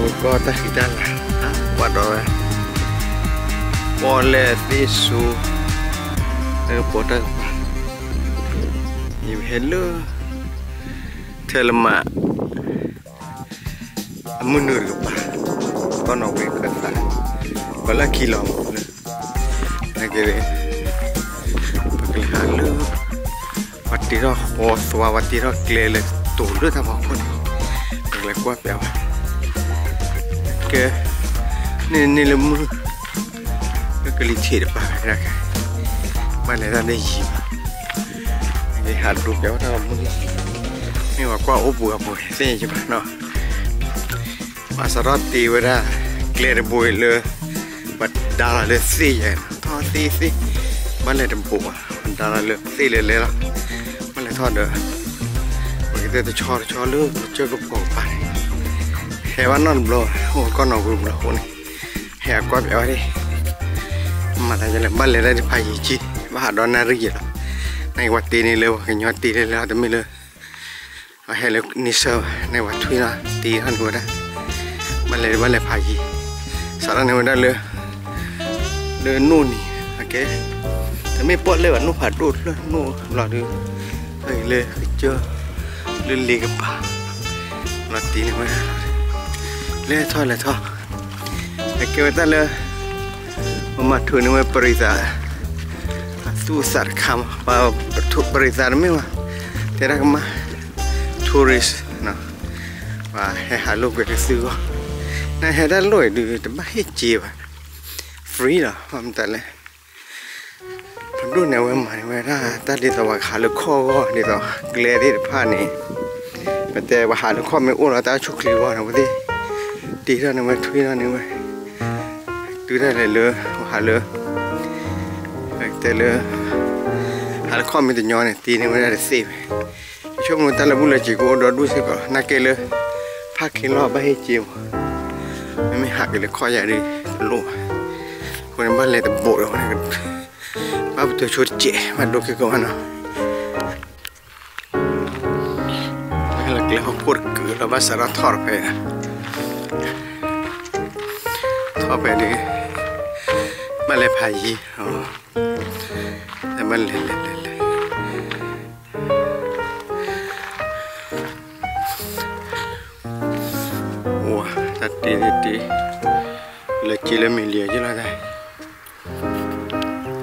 ကီၢ်တၢ်ဃံတၢ်လၤ ကွၢ်ဒီးဝဲ ပီၣ်လဲၣ်သ့ၣ်စိ တၢ်ကပီၤတၢ်ကပၤ ယဟဲလၢ ထဲလၢမး အမုၢ်နုာ်တကပၤ ကီၢ်နီၣ်ဝ့ကၢၢ်သး ပှၤလၢခံလီၤမးလၢ နာ်က့ ပကလဲၤဟးလၢ ပှၤတ့ထီၣ်ဃီသွါ ပှၤတ့ထီၣ်ကျဲလၢတိၤလၢတၢ်ဖီခိၣ်န့ၣ် ပကလဲၤကွၢ်ပျးဝဲ ကဲ န့ၢ်န့ၢ်လၢမုၢ် လၢကလံၤထံးတပၤဝဲဒၣ်ခဲ ဘၣ်လဲၤတၢ်လၢယံၤဘၣ် ဟးဒိးပျးဝဲတၢ်မုၢ် မ့ၢ်ပှၤကွၢ်အိၣ်ပှဲၤအပှဲၤသ့ၣ်ညါဘၣ်နီၤ ဘၣ်စးထီၣ်တ့ဝဲဒၣ် ကျဲတဘိလၢ ပှၤဒါလီၤလၢသ့ၣ်ယဲၢ် ထီၣ်သ့ၣ်သ့ၣ် ဘၣ်လဲၤတဘိဘၣ် ပှၤဒါလီၤလၢသ့ၣ်လဲၤလဲၤလီၤ ဘၣ်လဲၤထီၣ်ဒီး ပကတဲတဆီတဆီလၢကစၢၢ်ကပီၤကပၤန့ၣ် ဟဲဘၣ်နီတဘျီဘၣ် အိၣ်ကီၢ်နီၣ်ဝ့ပူၤလီၤအဃိန့ၣ် ဟဲအကွၢ်ပျးဝဲဒၣ် မၤသးဒ်လဲၣ် ဘၣ်လဲၤတၢ်တဖးယံၤကံ ဘၣ်ဟးဒီးနၣ်ရံၣ်ယဲၢ်လီၤ နပှၤတ့န့ၢ်လၢပှၤကညီတ့လၢလၢတမ့ၢ်လၢ အဟဲလၢန့ဆၢၣ်ဘၣ် န့ၣ်ပှၤထွံၣ်လီၤ တ့ထီၣ်န့ၢ်ဝဲဒၣ် ဘၣ်လဲၤဘၣ်လဲၤဖးယံၤ စးထီၣ်န့ၢ်ဝဲဒၣ်လၢ လၢနိၣ်န့ၣ် အကဲ တမ့ၢ်ပီၣ်လဲၣ်ဘၣ် နိၣ်ဖးဒိၣ်တဖျၢၣ် နိၣ်ဘျီဒုး အဂ့ၤလၢကစၢၢ် လၢလ့ကပၤ လီၤတ့န့ၢ်ဝဲဒၣ် လဲၤထီၣ်လဲၤထီၣ် အကဲဝဲတၢ်လၢ ပမၤထုးန့ၢ်ဝဲပရံးသး အသူၣ်အသးတခါမး ပှၤပရံးသးတမ့ၢ်ဘၣ် တဲဒၣ်ကမၣ် tourist ပှၤဟဲဟးလိာ်ကွဲက့ၤသုဂီၢ် နဟဲတၢ်လိၣ်အံၤဒုး တဘၣ်ဟ့ၣ်စ့ဘၣ် free လီၤ ဘၣ်မတၤလဲၣ် ပဒိၣ်န့ၣ် အဝဲမၤန့ၢ်ဝဲဒၣ် တၢ်ဒ်သိးပှၤဟးလၢခီၣ်ဂီၢ် ဒ်သိးကျဲသ့ၣ်တဖၣ်န့ၣ် ပတဲပှၤဟးလၢခီၣ်မ့ၢ်အိၣ်လီၤ တၢ်အိၣ်ဆူၣ်ချ့ဂီၢ်န့ၣ် အဝဲသ့ၣ် တ့ထီၣ်န့ၢ်ဝဲ ထွံၣ်ထီၣ်န့ၢ်ဝဲ တုၤဒၣ်လဲာ်လၢ ပှၤဟးလၢ တဲလၢ ဟးလၢခီၣ်မ့ၢ်တညီန့ၣ် တ့န့ၢ်ဝဲဒၣ်တသ့ဝဲ ယဆိကမိၣ်တၢ်လၢဘူၣ်လၢစ့ၤကအိၣ်ဒီဒူၣ်စ့ၢ်ကီး နာ်က့လၢ ဖးခ့လီၢ်ဘၣ်ဟ့ၣ်စ့မး မ့မ့ၢ်ဟးက့ၤလၢခီၣ်ယၤဒ်တလိၣ်ဘၣ် အဃိန့ၣ် ဘၣ်လဲၤတဘိးဒီး ဘၣ်ပတုာ်ဆိတစဲး ဘၣ်ဒိက့ၤကီးဘၣ်နီၤ လၢကျဲဟီၣ်ခိၣ်တကုာ်လီၤ ဘၣ်စးထီၣ်ထီၣ်တဖဲ ထီၣ်ဖဲဒ် ဘၣ်လဲၤဖးယံၤ ဘၣ်လဲၤလဲၤလဲၤလဲၤ ဝါ တၢ်တ့တ့တ့ လၢက့လၢမ့ၢ်လံယလီၤတၢ် ပၢ်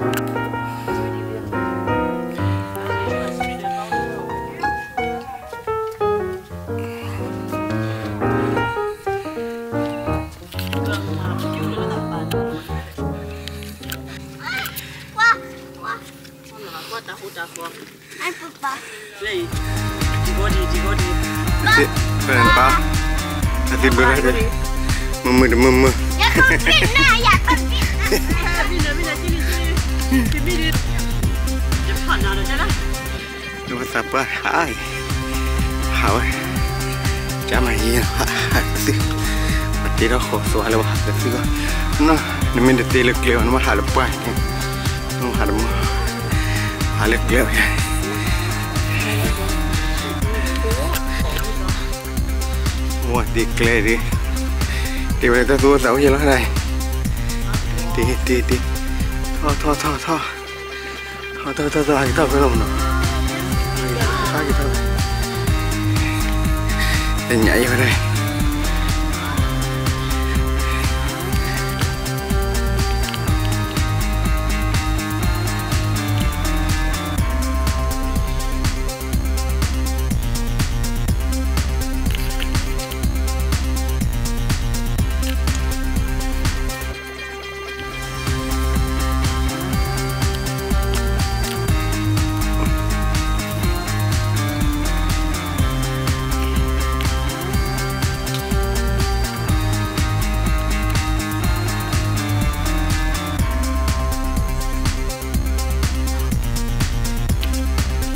အသ့ၣ်ဘၢၣ် မုာ်မုာ်တမုာ်မုာ် သးပှၢ်ဟး ဟးဝဲ ကမၤယံၤ ဟးကသု ပတ့ထီၣ်ဃီသွါလၢပဟးကသုအီၤ နမ့ၢ်တတ့လၢကျဲဘၣ် နမ့ၢ်ဟးလၢပှၢ်န့ၣ် နမ့ၢ်ဟးတမုာ် ဟးလၢကျဲဘၣ် ဝဲတ့ကျဲဒ် တ့ဝဲတၢ်သူၣ်အိၣ်သးအိၣ်ယဲလီၤ တ့တ့တ့ ထီၣ်ထီၣ်ထီၣ်ထီၣ် ထီၣ်ထီၣ်ထီၣ်ထီၣ် ဟဲက့ၤထီၣ်ဖဲလီၤမနီၤ ဟဲက့ၤထီၣ်ဖဲ တညးအံၤဝဲဒၣ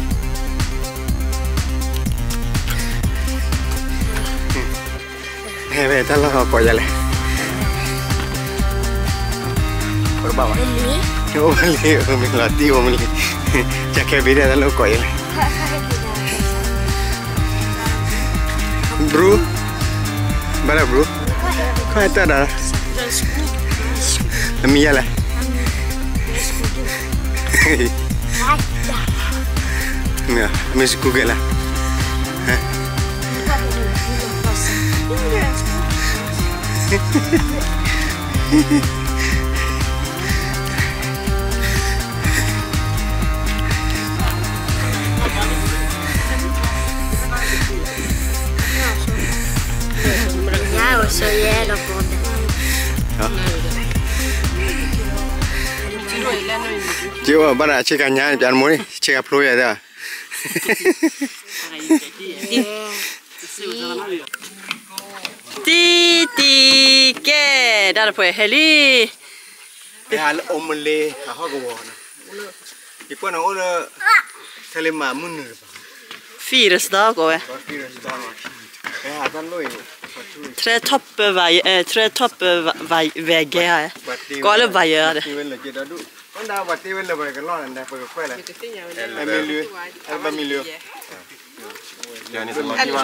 ် ဟဲဝဲတၢ်လီၢ်ဟီၣ်ကိးယၤလဲၣ် ကိးတဘၣ်ဘၣ် အိၣ်မလံ အိၣ်မလံ လီၤတံၢ်အိၣ်မလံ ကခဲဘ့ဒၣ်တၢ်လၢကိးယၤလဲၣ် ဘြူ ဘၣ်လၢဘြူ ဖဲတၢ်ဒီး အမံၤယၤလဲၣ်, မ့ၢ်စကူကဲလဲၣ်, က့ဝဲဘၣ်ဒီးဆ့ကၤညါန့ၣ် ပျးနမိၢ်န့ၣ် ဆ့ကၤဖျိယၤဒၣ်, တံတံကဲ, တၢ်တဖှဲးဟဲလံ, ပဟးလၢအိၣ်မလ့အဟီၣ်ကဝီၤန့ၣ်, ယကွၢ်န့ၣ်အိၣ်လၢ ထဲလၢမၤမုၢ်နုာ်တပၤ, ဖံရစတီကိးဝဲ, ထရဲထီၣ်ပၢ ထရဲထီၣ်ပၢ ဝဲကဲ, ကိးလၢ buyer ဒီး ပှၤတ့ဝဲလၢပှၤကလီၢ်န့ၣ် ပကကွဲးလဲၣ်, မ့ၢ်လၢ ဘၣ်မံၤလၢ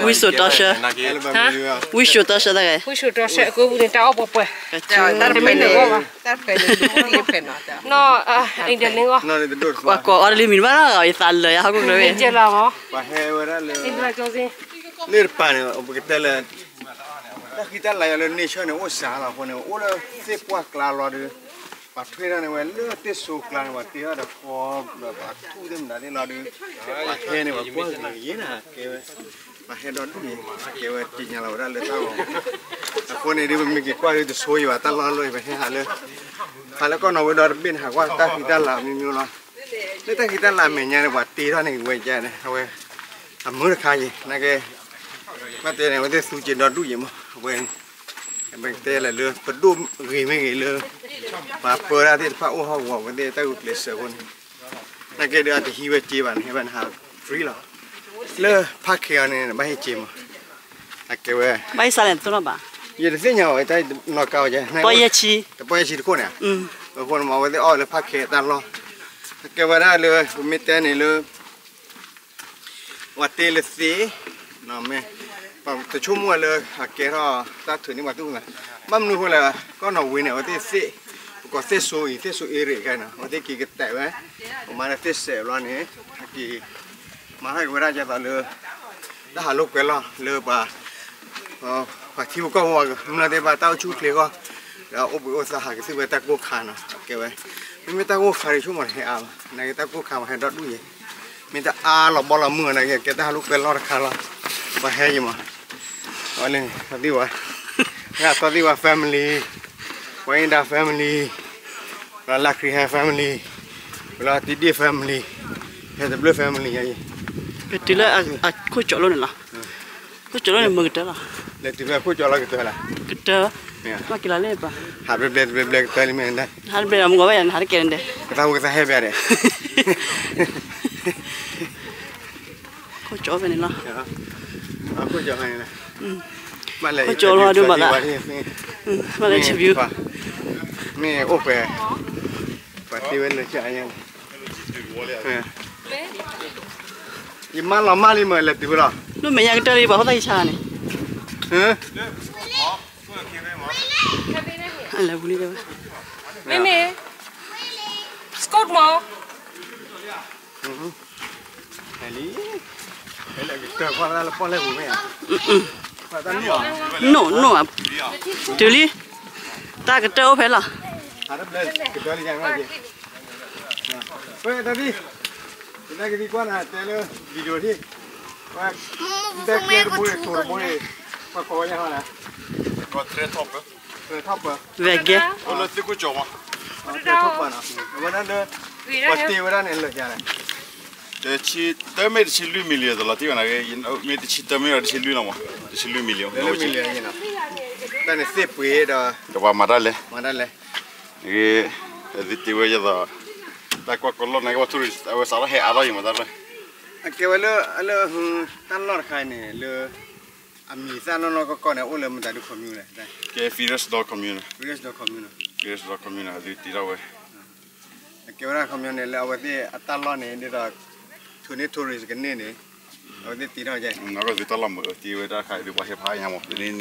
ဝံစိာ်တီဆှၢ, ဝံစိာ်တီဆှၢတၢ်ဂဲၤ, ဝံစိာ်တီဆှၢအကပူၤန့ၣ် တၢ်အီၣ်ပှဲၤပှဲၤ, တၢ်တမ့ၢ်န့ၣ်, ပှၤကိးအီၤတလံမံၤတဘၣ်လီၤ, ယသးလၢာ်ယဟီၣ်ခိၣ်ချၢဝဲ, လၢတပၤန့ၣ် ပကတဲလၢ တၢ်ဃံတၢ်လၤယၤလၢ nature န့ၣ် အိၣ်စှၤလီၤအဃိန့ၣ် အိၣ်လၢသ့ၣ်ပှၢ်ကျါလီၤဒီး ပှၤထွဲထီၣ်န့ၢ်ဝဲလၢသ့ၣ်စိကျါန့ၣ် ပှၤတ့ထီၣ်ဒီးဃီ ဒီးပှၤထူၣ်သ့ၣ်မတၤသ့ၣ်လီၤဒီး ပှၤဟဲန့ၣ် ပှၤကွၢ်ဂ့ၤဂ့ၤန့ၣ် ကဲဝဲ ပှၤဟဲဒီဒူၣ်န့ၣ် ကဲဝဲတ့ညါလီၤဝဲဒၣ်လၢတၢ်ဂီၤ, အဃိန့ၣ်ဒ်ပမ့ၢ်က့ၤကွၢ်ဒ်တဆိယဘၣ် တၢ်လီၢ်လီၢ်အံၤ ပဟဲဟးလၢ ဟးလၢကီၢ်နီၣ်ဝ့ဒီတဘ့ၣ်န့ၣ် ဟးကွၢ်တၢ်ဃံတၢ်လၤမံၤမံၤလီၤ, လၢတၢ်ဃံတၢ်လၤအမဲာ်ညါန့ၣ် ပှၤတ့ထီၣ်န့ၢ်ဝဲကဲန့ၣ် အဝဲ အမုၢ်တခါယံၤ နာ်က့ ဘၣ်တဲန့ၣ် အဝဲသ့ၣ်သူက့ၤဒီဒူၣ်ယံၤမး အဝဲ ပကတဲလဲၣ်လၢ ပဒိၣ်ဂ့ၤမ့ၢ်ဂ့ၤလၢ ပှၤပၢတၢ်သ့ၣ်တဖၣ်အိၣ်ဟီၣ်ကဝီၤ အဝဲသ့ၣ်တၢ်ဂုာ်ကျဲးစၢးအဃိန့ၣ် နာ်က့ဒီးအတဟံးဝဲက့ဘၣ်န့ၣ် ဟဲဘၣ်န့ၣ်ဟး free လီၤ, လၢဖးခဲအီၤန့ၣ် ဘၣ်ဟ့ၣ်က့မး အကဲဝဲ ဘၣ်ဟ့ၣ်စါလဲၣ်သိးနီၣ်ဘၣ်, ယတသ့ၣ်ညါအီၤ တၢ်နီၢ်ကါအီၤ တပီၢ်ယဲၢ်ဆံ, တပီၢ်ယဲၢ်ဆံတခိၣ်န့ၣ်, အဃိန့ၣ်မး အဝဲသ့ၣ်အီၣ်လၢဖးခဲအတၢ်လီၢ်, အကဲဝဲဒၣ်လၢ ပမ့ၢ်တဲန့ၣ်လၢ ပှၤတ့လၢသ့, မ့ၢ် တဆိကမိၣ်ဝဲလၢ အကဲထီၣ်တၢ်ထုးန့ၢ်ပှၤသူၣ်ခုသး, ဘၣ်မနုၤအဃိလဲၣ် ကီၢ်နီၣ်ဝ့န့ၣ် အဝဲသ့ၣ်သ့ၣ်, ပကိးသ့ၣ်စိအံၤ သ့ၣ်စိအ့ရ့းခဲန့ၣ် အဝဲသ့ၣ်က့ၤကတဲာ်ဝဲ, ပမၤလၢသ့ၣ်စဲးဘျီန့ၣ် အက့ၤ မၤဟဲက့ၤဝဲဒၣ်ဒ်သိးလၢ တၢ်ဟးလိာ်ကွဲလီၢ်လၢပှၤ ပှၤထံဖိကီၢ်ဖိ မုၢ်လၢ်သ့ၣ်တဖၣ် တၢ်အိၣ်ဆူၣ်အိၣ်ချ့အဂီၢ်, ဒီးအိၣ်ဘှံးအိၣ်သါ ဟးက့ၤသုဝဲတၢ်ကိၢ်ခါနီၤ ကဲဝဲ, မ့မ့ၢ်တၢ်ကိၢ်ခါဒံးဆိကမိၣ်တဟဲအါဘၣ်, နာ်က့တၢ်ကိၢ်ခါမးဟဲဒီဒူၣ်ယဲ, မ့ၢ်တၢ်အါလီၤဘီလီၤမုၢ်နာ်က့ ကဲတၢ်ဟးလိာ်ကွဲလီၢ်တခါလီၤ, ပှၤဟဲယံၤမး, အဝဲန့ၣ် သီသံၣ်ဝါ, သီသံၣ်ဝါ family, ပှၤအ့ၣ်ဒါ family, လၢလၢခရံာ်ဟဲ family, လၢတံဒ့ၣ် family, ဟဲတဘျၢ family ယၤအံၤ, ကတုၤလၢအခိၣ်ကၠီလိန့ၣ်လီၤ, ခိၣ်ကၠီလိန့ၣ်မ့ၢ်ကတၢၢ်လီၤ, လဲၤတုၤဖဲခိၣ်ကၠီလီၤကတၢၢ်လီၤ, ကတၢၢ်, ဘၣ်က့ၤလီၤလၢပှၤ, ဟးဘျဲဘျဲတဘျဲဘျဲကတၢၢ်လံမ့ၢ်, ဟးတဘျဲမုၢ်ဂီၤဘၣ်ယၤ ဟးတကဲန့ၣ်ဒီး, ကသးဝံၣ်ကသးဟဲဘၣ်ဒီး ခိၣ်ကၠီဖဲန့ၣ်လီၤ, ခိၣ်ကၠီဖဲန့ၣ်လီၤ, ခိၣ်ကၠီလီၤဒိၣ်ဘၣ်သး, ဘၣ်လဲၤ interview, မ့ၢ်အိၣ်ဖဲ, ပှၤတ့ဝဲလၢကၠၢ်အါညါန့ၣ်, ယမါလီၤမၢ်လံမ့ၢ်လဲၤတုၤဖဲလီၤ, လိၣ်မဲာ်ညါကတၢၢ်လံ ပှၤဖိသၣ်ယဆါန့ၣ်, လဲၤဝံၤလံတဲဝဲ, မ့မ့ၢ် Scott မး လံ, လၢကတၢၢ်ကွၢ်လၢပီၣ်လဲၣ်ပူၤမ့ၢ်ဧါ, နီၢ်နီၢ်, တုၤလံ, တၢ်ကတၢၢ်အိၣ်ဖဲလီၤ, ကတၢၢ်လံ, ပတၢ်ကသံကွၢ်နၤတဲလၢ video ထံၣ်, တဲကျဲတဘိန့ၣ် ထိးတဘိန့ၣ်, ပှၤကိးဝဲညါဟီလဲၣ်, ကီး tree topper, tree topper, ဝဲကဲ, လၢသ့ၣ်ခိၣ်ကၠီမး, tree topper နီၤ, အဝဲဒၣ်လၢ ပှၤတ့ဝဲဒၣ်န့ၣ်လၢာ်ယါလဲၣ်, တဆံတၢမ့ၢ်တဆံလွံၢ် million သလီၤတံၢ်ဘၣ်နၤ, မ့ၢ်တဆံတၢမ့ၢ်ဒီးတဆံလွံၢ်လီၤမး, တဆံလွံၢ် million, တၢ်န့ၣ်သ့ၣ်ပှ့ၤဒီး, ဒီးပှၤမၤတၢ်လဲၣ်, မၤတၢ်လဲၣ်, တ့ဝဲယသိး, တၢ်ကွၢ်ကလီၢ်န့ၣ် ကဘၣ်ထူၣ်ရံၣ် အဝဲစးထီၣ်ဟဲအါထီၣ်ယံၤမးတၢ်လၢ, အကဲဝဲလၢ လၢ တၢ်လီၢ်တခါအံၤန့ၣ် လၢ အမံၤသၣ်နီၢ်နီၢ်ကီၢ်ကီၢ်န့ၣ် အိၣ်လၢမတၤဒု commune လဲၣ်, ကဲ Village Dor commune, Village Dor commune, Village Dor commune အဒုးတ့ထီၣ်ဝဲ, အကဲဝဲဒၣ် commune န့ၣ် လၢအဝဲသ့ၣ်အတၢ်လီၢ်န့ၣ် ဒ်သိး ထုးန့ၢ် tourist ကန့ၢ်န့ၣ်, အဝဲသ့ၣ်တ့ထီၣ်ကဲ အဝဲသ့ၣ်တၢ်လီၢ်မုာ်တ့ဝဲတၢ်ခါဒုးပှၤဟ့ၣ်ဖးညါမး ဝံၤလီၤလၢ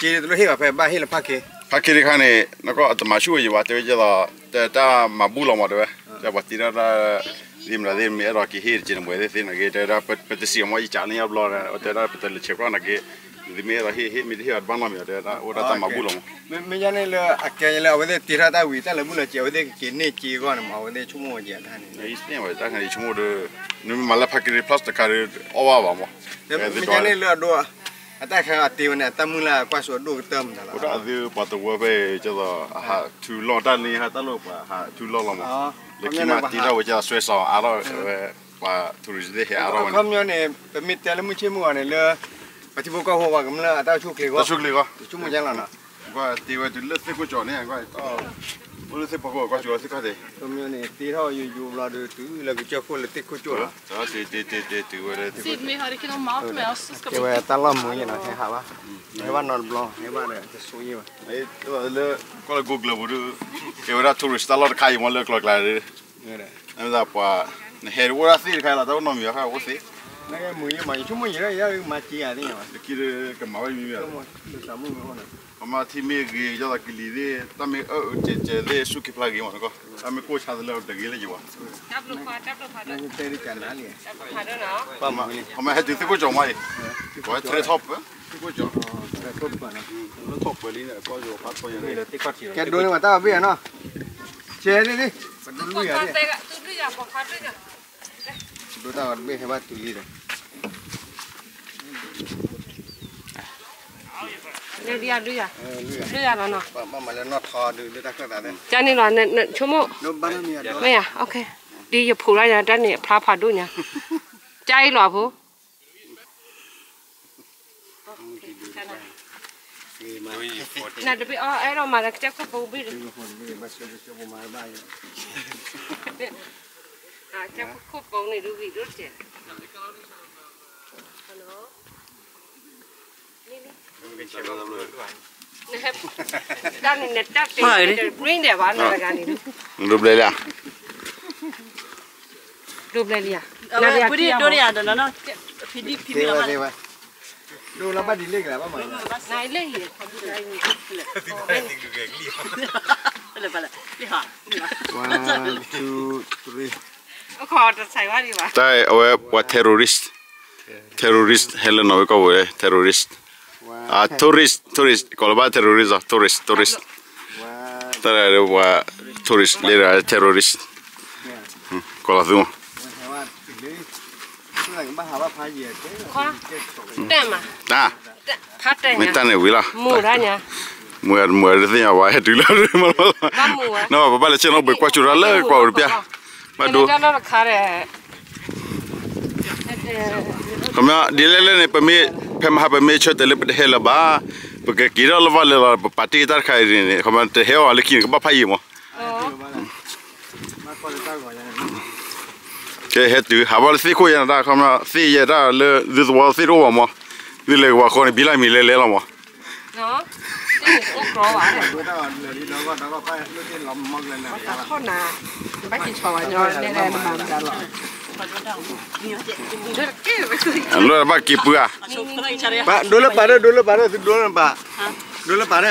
က့တလိၣ်ဟ့ၣ်ဘၣ်ဖဲဘၣ်ဟ့ၣ်လၢဖးက့ၤ ဖးက့ၤတခါန့ၣ် နကီၢ်အတမၤဆူၣ်ဝဲယံၤဘၣ် တဲဝဲကဲသိး တၢ်မၤဘူၣ်လီၤမးတဲဝဲ တဲပှၤတ့ထီၣ်တၢ် သ့ၣ်မတၤသ့ၣ်မ့ၢ်အဲၣ်ဒိးက့ၤဟ့ၣ်တက့ၤနဘှဲသ့ၣ်သ့ၣ်နာ်က့ တဲဝဲဒၣ် ပတစံးအီၤမ့ၢ်ယကးလၢညါဘျီ တဲဝဲဒၣ်ပတလဲၤဆဲးကျိးနာ်က့ သုမ့ၢ်အဲၣ်ဒိးဟ့ၣ်ဟ့ၣ် မ့ၢ်တဟ့ၣ်အီၤတဘၣ်နီတမံၤ တဲဝဲဒၣ်အိၣ်ဒၣ်တၢ်မၤဘူၣ်လီၤမး မ့ၢ်ညါန့ၣ်လၢအကဲလၢအဝဲသ့ၣ်တ့ထီၣ်တၢ်ဝံၤ တၢ်လဲၤဘူၣ်လီၤက့ၤ အဝဲသ့ၣ်ကက့ၤန့ၢ်က့ၤအဂီၢ်န့ၣ်မး အဝဲသ့ၣ်ဆိကမိၣ်ဝဲကဲတၢ်န့ၣ် တၢ်န့ၣ်ဆိကမိၣ်ဒီး နမ့ၢ်မၤလၢဖးက့ၤ plus တခါဒီး အီၣ်ဘၣ်ဘၣ်မး မ့ၢ်ညါန့ၣ်လၢအဒိ အတၢ်ခါအတ့ဝဲန့ၣ် အတၢ်မုၢ်လၢ်ကွၢ်စိအဒိၣ်ကတၢၢ်မတၤလီၤ အိၣ်ဒၣ်သုပှၤတဝၢဖဲကဲသိး အဟးထူလီၢ်တၢ်န့ၣ် ဟးတၢ်လိၣ်ပှၤဟးထူလီၢ်လီၤမး လၢခံမးတ့ထီၣ်ဝဲကဲသိး စွဲစီၤအါထီၣ်ဝဲ ပှၤ tourist သ့ၣ်ဟဲအါထီၣ်ဝဲန့ၣ် ခီပညီန့ၣ် ပမ့ၢ်တဲလၢမုၢ်ဆ့ၣ်မုၢ်ဂီၤန့ၣ်လၢ ပထံဖိကီၢ်ဖိပှၤကမျၢၢ်အတၢ်အိၣ်ဆူၣ်အိၣ်ချ့အဂီၢ် တဆိကမိၣ်ကဲလီၤနီၤ ကွၢ်တ့ဝဲတုၤလၢသ့ၣ်ခိၣ်ကၠီၤန့ၣ် ကွၢ် အိၣ်လၢသ့ၣ်ဖီခိၣ်ကွၢ်ကၠီၤသ့ၣ်ခီၣ်ထံး ခီပညီန့ၣ် တ့ထီၣ်ယိယိဘျီဒီးတုၤလၢကစၢၢ်ခိၣ်လၢသ့ၣ်ခိၣ်ကၠီၤလီၤ တ့တ့တ့တ့တုၤဝဲလၢသ့ၣ်ခိၣ်ကၠီၤ တဲဝဲတၢ်လီၢ်မုာ်ယဲနီၤ ဟဲဟးဘၣ် ဟဲဘၣ်နီတဘျီ ဟဲဘၣ်ဒီးတဆိယဲဘၣ် လၢ ကွၢ်လၢ Google ပူၤဒုး ကဲဝဲဒၣ် tourist တၢ်လီၢ်တခါအံၤမ့ၢ်လၢကျီကျါဒီး နမ့ၢ်သးပှၤ နဟဲဒုးအိၣ်ဒၣ်သ့ၣ်တခါလီၤ တၢ်အိၣ်နီတမံၤဘၣ် ခါအိၣ်သ့ၣ် မုာ်ယဲမး ယဆိကမိၣ်ယဲဒၣ်ယဲမၤက့ၤယၤသ့ၣ်ညါဘၣ် လၢခံဒုးကမၤဝဲမံၤဘၣ် ပမၤထံမ့ၢ်ဂ့ၤ ယသးကလံၤသ့ၣ် တၢ်မ့ၢ်အၢၣ်အၢကဲးကဲးသ့ၣ် ဆူၣ်က့ၤဖျါဂ့ၤမးနကီၢ် တၢ်မ့ၢ်ကိၢ်ဆါသလၢတဂ့ၤလၢယံၤဘၣ် ပှၤမ့ၢ်ဟဲတုၤသ့ၣ်ခိၣ်ကၠီၤမးအံၤ ပှၤဟဲထဲထီၣ်ပၢ သ့ၣ်ခိၣ်ကၠီၤ လၢထီၣ်ပၢလံန့ၣ် ကီၢ်ယိၤဖးထီၣ်ညါ ကဲဒိးန့ၢ်ဘၣ်တၢ်ဘၣ်ဘ့ၣ်နီၤ ကဲဒ်ဒ် ပဒိလွံၢ်ဂၤဒ် ဒိတၢ်ဂီၤတဘ့ၣ်ဟဲဘၣ်တုၤလံဒီး လွံၢ်ဂၤ လွံၢ်ဂၤလီၤနီၤ ဘၣ်မၤလၢနီၢ်ထီဒုးလၢတၢ်ခၢၣ်သးသ့ၣ် ကန့ၣ်လီၤ နဆိကမိၣ် မ့ၢ်ဧါ ဒ်ယဖိးလၢညါတၢ်န့ၣ် အဖျါဖးဒိၣ်ညါ ကၢ်အံၤလီၤအဖိ နတဘ့ၣ်အီၣ်အဲၣ်ဒိးမၤလၢကစၢၢ်ခိၣ်ပိဘ့ၣ် ကစၢၢ်ခိၣ်ပိန့ၣ်ဒုးဂ့ၤဒိၣ်တက့ၢ် တၢ်န့ၣ်နတၢ်တဲ green ဒဲးဘၣ် နတဂၤန့ၣ် ဒိဘျဲလံ ဒိဘျဲလံ ဒိလီၤဘၣ်ဒ်လဲၣ်ကလဲၣ် ဘၣ်မၤ နလၢ One, two, three. အခီတဆဲးဝါဒံးဘၣ် တၢ်အဝဲပှၤ terrorist, terrorist ဟဲလၢနီၣ်ဝ့ကီၢ်ပူၤ terrorist, အ tourist, tourist ကိးလၢၤဘၣ် terrorist အီၤ tourist, tourist တၢ်ပှၤ tourist လၢ terrorist ကိးလီၤသုမး တဲမး တၢ် ဖးတဲညါ မ့ၢ်တၢ်န့ၣ်ဝံၤလီၤ မုာ်တၢ်ညါ မုာ်မုာ်တသ့ၣ်ညါဝဲ ဟဲတုၤလီၤ ဘၣ်မုာ်ဝဲ နီၢ်ပဘၣ်လဲၤဆဲးနီၢ်ဘှံးကွၢ်ကၠိတၢ်လၢကွၢ်အိၣ်တပျၢ် ဘၣ်ဒိ တၢ်လီၢ်တခါဒီး ခီပညီ ဒ်လဲၣ်လဲၣ်န့ၣ် ပမ့ၢ် ဖဲမဟါပမ့ၢ်ဆၢတဲာ်လၢပတဟဲလၢၤဘၣ် ပကက့ၤထီၣ်လၢဘၣ်လဲၤလီၤ ပပာ်တ့ၢ်တၢ်တခါအံၤန့ၣ် ခီပညီ တဟဲအီၤလၢခံန့ၣ် ကဘၣ်ဖးယံာ်မး ကဲ ဟဲတုၤ ဟးဘၣ်လၢသ့ၣ်ခိၣ်ယဲၢ်နတၢ် ခီပညီ သ့ၣ်ယဲၢ်တၢ်လၢ သုသဝီသ့ၣ်တအိၣ်ဘၣ်မး သုလဲၤကဝီၤဃီန့ၣ် ဘံလၢမံၤလဲၤလဲၤလီၤမး လၢဘၣ်က့ၤပှၤ ဒိလၢပာ်ဒၢ ဒိလၢပာ်ဒၢ သုဒိလၢပာ်ဒၢ ဒိလၢပာ်ဒၢ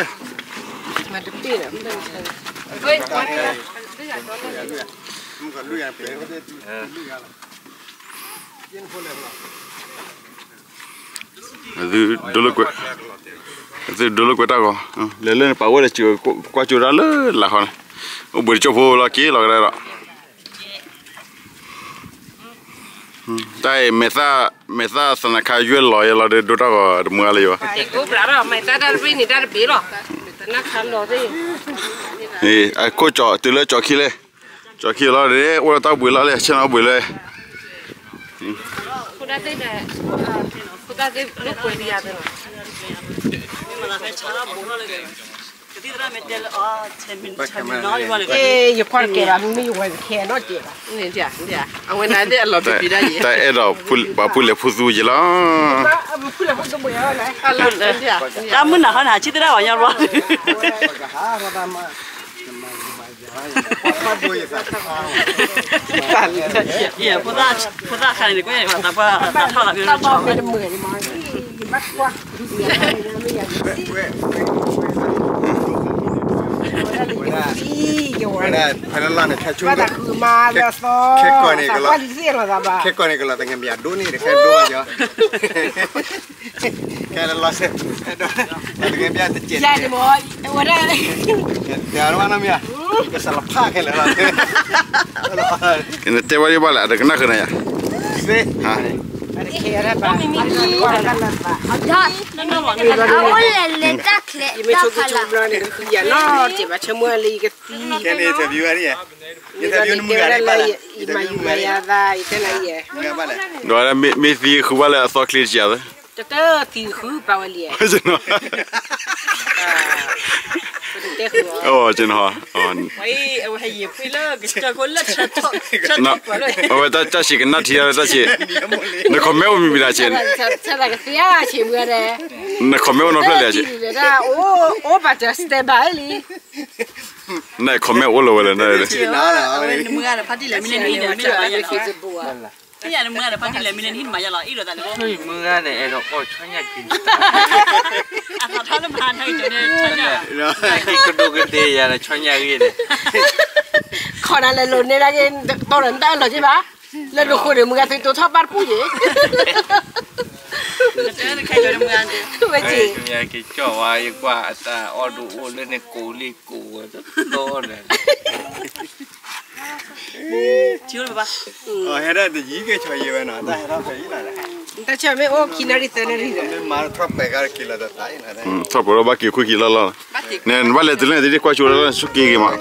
သုဒိလၢကွဲး သုဒိလၢကွဲးတၢ်ဂီၤ လဲၤလၢန့ၣ် ပာ်ဝဲဒီးစၢၤ ကွၢ်ကၠိတၢ်လၢလာ်ခီန့ၣ် အိၣ်ဘှံးတကၠိဖိလီၤက့ၤလီၤကဒါဒီး တၢ်အံၤ မဲာ်သၣ် မဲာ်သၣ်သနခါယွဲၢ်လီၤယဲလီၤဒီး ဒိတၢ်ဂီၤတမုာ်လၢၤယဲဘၣ် အခိၣ်ကၠီတုၤလၢကၠီခံလဲၣ် ကၠီခံလီၤဒီး အိၣ်ဒီးတၢ်ဘှံးလီၤလၢ ဆဲးနီၣ်ဘှံးလၢ ယကွၢ်ကဲဘၣ် မ့ၢ်ယဝဲခဲနီၣ်ကဲဘၣ် တၢ်အဲၣ်ဒိး ပှၤဖူလဲၤဖူသူယဲလီၤ တၢ်မုၢ်နၤခီန့ၣ် ဟးဆံသရၣ်ဝဲညါဘျီ ဖိသၣ်ခါန့ၣ် ကွဲးသးပှၢ်တၢ်ထီၣ်လီၤ မ့ၢ်တမုာ်န့ၣ်မး ဝဲဒၣ်ဖဲလၢလီၢ်န့ၣ် ခဲဆူ ခဲကီၢ်န့ၣ်ကလီၤ ခဲကီၢ်န့ၣ်ကလီၤ သငယ်မယားဒိၣ်န့ၣ် တခဲဒိၣ်ဘၣ်ယီၤ ခဲလၢလီၢ်စဲး သငယ်မယားတကဲးန့ၣ် ဝဲဒၣ် တဲအီၤတဘၣ်နီတမံၤဧါ ကစၢ်လီၤဖးခဲလၢာ်လီၤ နတဲဝဲဒၣ်ဘၣ်လဲၣ် အတကနၣ်ဃုာ်နၤယၤ အအိၣ်လဲၤလဲၤတၢ်ချဲ တၢ်ဖးလၢ ယမ့ၢ်ဆိကမိၣ်လီၤန့ၣ် ကဃုယၤနီၢ်က့ၤဘၣ် ဆိကမိၣ်လၢယကသံ ကဲန့ၣ် interview ဝဲဒၣ် interview နမုၢ်ဂၤန့ၣ်ဘၣ်လဲၣ် ယမၤယၤသး ယတဲနၤယဲ ဒီးမ့ၢ်သံဃုဘၣ်လၢအသီချ့တစဲးသၢ တတသံဃုပာ်ဝဲလံ အဝဲတၢ်ဆံးကနၣ်ထံအဝဲတၢ်ဆံး န comment အိၣ်မံၤမံၤဒၣ်ဆံး န comment အိၣ်နီဖျၢၣ်လဲၣ်ဆံး န comment အိၣ်လၢဝဲလဲၣ် နမုၢ်ဂၤဒီးဖါတံၢ်လဲၣ်မ့ၢ်လဲၣ်နဟံၣ်န့ၣ် မ့ၢ်လၢၤဘၣ်ယၤလီၤ ဖဲယၤနမုၢ်ဂၤဒီးဖါတံၢ်လဲၣ်မ့ၢ်လဲၣ်နဟံၣ်န့ၣ်မၤယါလီၤ အ့ၣ်လိာ်သးန့ၣ် မုၢ်ဂၤန့ၣ် အဲၣ်ဒိးအီၣ်ဆီညၣ်က့ၤ အသးထီၣ်လၢမၤထီၣ်က့ၤကၠိန့ၣ် ကဒိကဒ့ယၤဒီးဆီညၣ်ဂ့ၤန့ၣ် ခိးနၤလဲၤလိာ်န့ၢ်ဒၣ်က့ၤ တီလီၤနတၢ်အၢၣ်လီၤက့ၤဘၣ် လၢဒိဃိန့ၣ် မုၢ်ဂၤသုတိထီၣ်ဘၣ်တပူၤယ့ၣ် ဝဲက့ၤ က့ၤကၠီၣ်ဝါ ယကွၢ်အတၢ်အီၣ်ဒိၣ်အိၣ်လၢန့ၣ်ကိးလံကိးဝဲတတီဒီး ထံအိၣ်လၢၤဘၣ် ဟဲဒၣ်တယံၤကဲၤဆီယံၤဝဲနီၤ တၢ်ဟဲထီၣ်ဖဲအံၤလီၤ တၢ်ဆၢမ့ၢ်အိၣ်ခံနၣ်ရံၣ်သၢနၣ်ရံၣ်ဒီး မ့ၢ်မၤထီၣ်ပဲာ်ကါတက့ၤလီၤတသးအံၤလီၤ ထီၣ်ပှဲၤလီၤဘၣ်က့ၤခွံက့ၤလီၢ်လီၢ်လီၤ နဘၣ်လဲၤတုၤလၢန့ၣ် တဒ်ကွၢ်ကၠိလၢလၢ် ဆူက့ၤက့ၤမး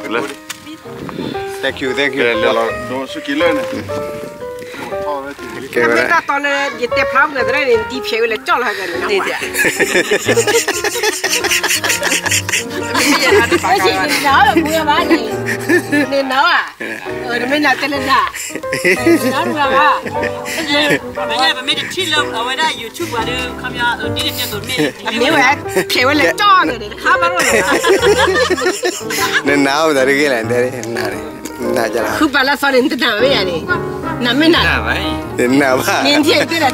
Thank you, thank you လီၤ ဆူက့ၤလၢန့ၣ် ကဲဝဲဒၣ် တၢ်တီလၢယတဲဖျါပူၤသရၣ်န့ၣ် ဒ်ဖျဲးဝဲလၢကၠီၣ်လီၤဟဲကန့ၣ် နနၢ်ဘၣ် နမ့ၢ်နၢ်တဲလၢနၢ် နမ့ၢ်နၢ်တဲလၢနၢ် နမ့ၢ်နၢ် ပမ့ၢ်တထံၣ်လၢအဝဲဒၣ် YouTube ပှၤဒီး ခီပညီ ဒ်န့ၣ်တဲသိးမ့ၢ် အမ့ၢ်ဝဲ ဖျဲးဝဲလၢကၠီၣ်န့ၣ် တခါဘၣ်လီၤ နနၢ်အိၣ်သးတဂ့ၤလဲၣ် နတဲ နနၢ် ဃုပာ်လၢသီန့ၣ် နတနၢ်ဝဲယၤန့ၣ် နမ့ၢ်နၢ် နနၢ်ဘၣ် နတနၢ်ဘၣ် တၢ်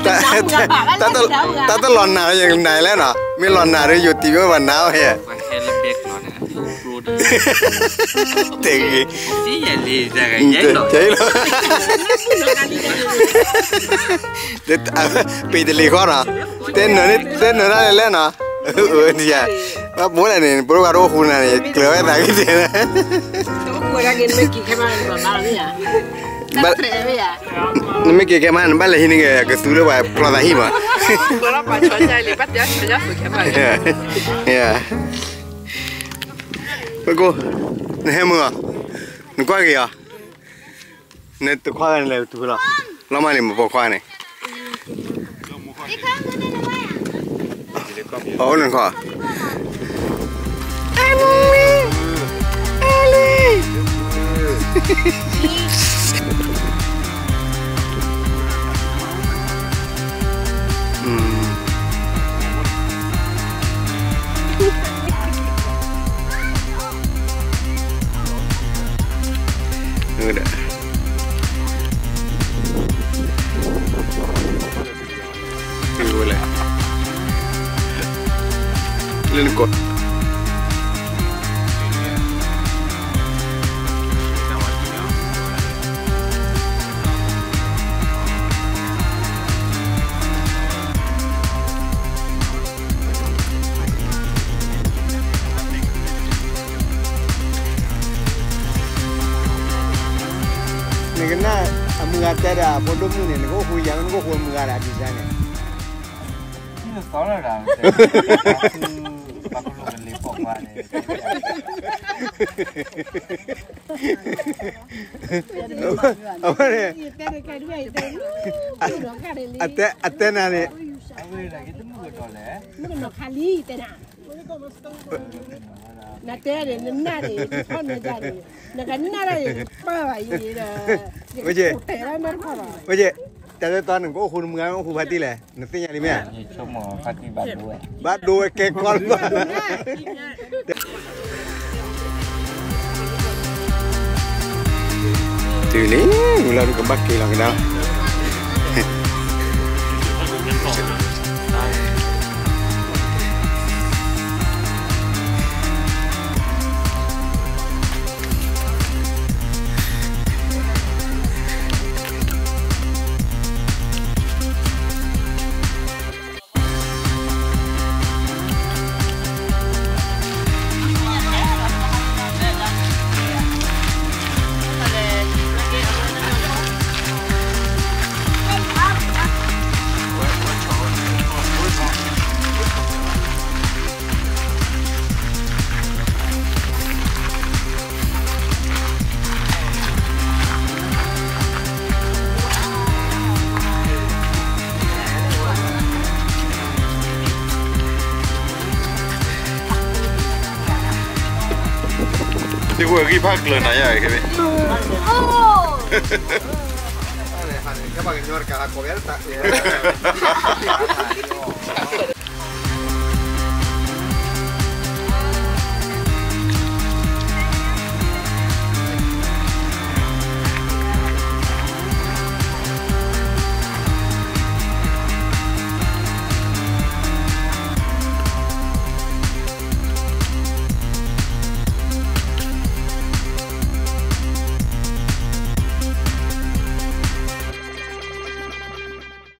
တလီၤနၢ်ယနၢ်လဲၣ်နီၤ မ့ၢ်လီၤနၢ်ဒီးယိၤတံၢ်မ့ၢ်ဘၣ်နၢ်ဝဲ တဲဂ့ၤ တဲလီၤ ပ့ၤတလံၤဃီနီၤ တဲနၢၤတၢ်လဲၣ်လဲၣ်နီၤ ဘၣ်ဘိလဲၣ်န့ၣ် ပရိဂၤတအိၣ်ဃူနၤန့ၣ် ကျၢၤဝဲသးဂ့ၤတဲ နမ့ၢ်က့ၤခဲမး နဘၣ်လဲၤဟံးန့ၢ်က့ၤ ကသူလၢပှၤဖျီသးဟံၣ်မး ပကိး နဟဲမုာ်အီၤ နကွၢ်က့ၤအီၤ နတခွါဂၤန့ၣ်လဲၤတုၤဖဲလီၤ လီၤမးန့ၣ် မ့ၢ်ပိာ်ခွါန့ၣ် အအိၣ်နခွါ လၢနကိး နကနၣ်အမုၢ်ဂၤတဲဒီး အဖိဒိၣ်မုၣ်န့ၣ် နကအိၣ်ဃူယၤ နကအိၣ်ဃူမုၢ်ဂၤဒီး အဒံးစါန့ၣ် သီလၢဒၣ် ပှၤကလိကလ့ၤပိာ်ခွါန့ၣ် အဝဲန့ၣ် အတဲ အတဲနၤန့ၣ် အဝဲဒၣ်က့တမုၢ်ကဒီးလဲၣ် မုၢ်ကနီၤခါလံတဲနၤ နတဲန့ၣ် နနၢ်န့ၣ် နထီၣ်နတၢ်န့ၣ် နကနၢ်တၢ်န့ၣ် ပၢၢ်ဘၣ်ယံၤဒီး ဝဲက့ တဲလၢတၢ်နီတခီဘၣ် ဝဲက့ တၢ်လၢတီနကအိၣ်ဃူနမုၢ်ဂၤ အိၣ်ဃူဖါတံၢ်လဲၣ် နသ့ၣ်ညါလံမ့ၢ်ဧါ ဘၣ်ဒိဝဲကဲကီၢ်လီၤ တုၤလံ, ဝံၤလီၤဒုးကဘၣ်က့ၤလီၤကဒါ. သုဝဲဂံၢ်ဖးကျၢၤနၤယၤက့ၤ, ကဲပှၤကညီတကးဟးကိးဝဲတၢ်ကျဲၤ